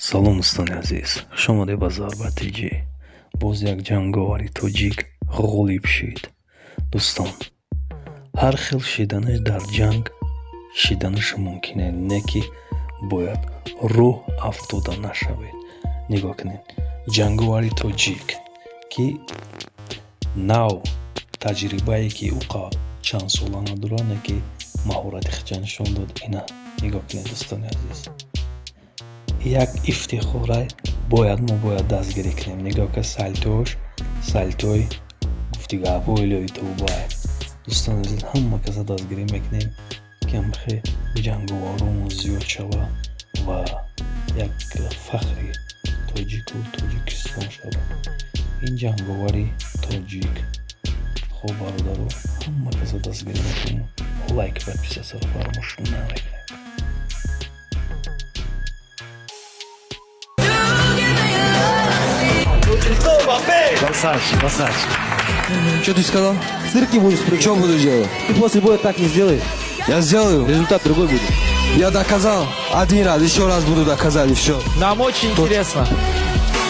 Салом, дӯстони азиз, хуш омадед ба Зарба ТЖ. Боз як ҷанговари тоҷик ғолиб шид. Дӯстон, ҳар хел шиданаш дар ҷанг шиданаш мумкине, не ки бояд рӯҳ афтода нашавед. Нигоҳ кунед, ҷанговари тоҷик, ки нав таҷрибае, ки ӯ чандсола надорад, не ки маҳорати худша нишон дод. Ина нигоҳ кунед, дӯстони азиз, як ифтихора бояд, мо бояд дастгирӣ кунем. Нигоҳ ка, сальтош, сальтои гуфти гапҳои илоҳи тавбай. Дӯстони азиз, ҳама каса дастгирӣ мекунем, ки ҳамхе ҷанговаромон зиёд шава ва як фахри тоҷику Тоҷикистон шава ин ҷанговари тоҷик. Хоб, бародаро, ҳама каса дастгирӣ мекунем, лайк, подписаться-ро фаромӯш намекунем. Красавчик, красавчик. Что ты сказал? В цирке будешь прыгать. Что буду делать? Ты после боя так не сделаешь. Я сделаю. Результат другой будет. Я доказал один раз, еще раз буду доказать, и все. Нам очень интересно.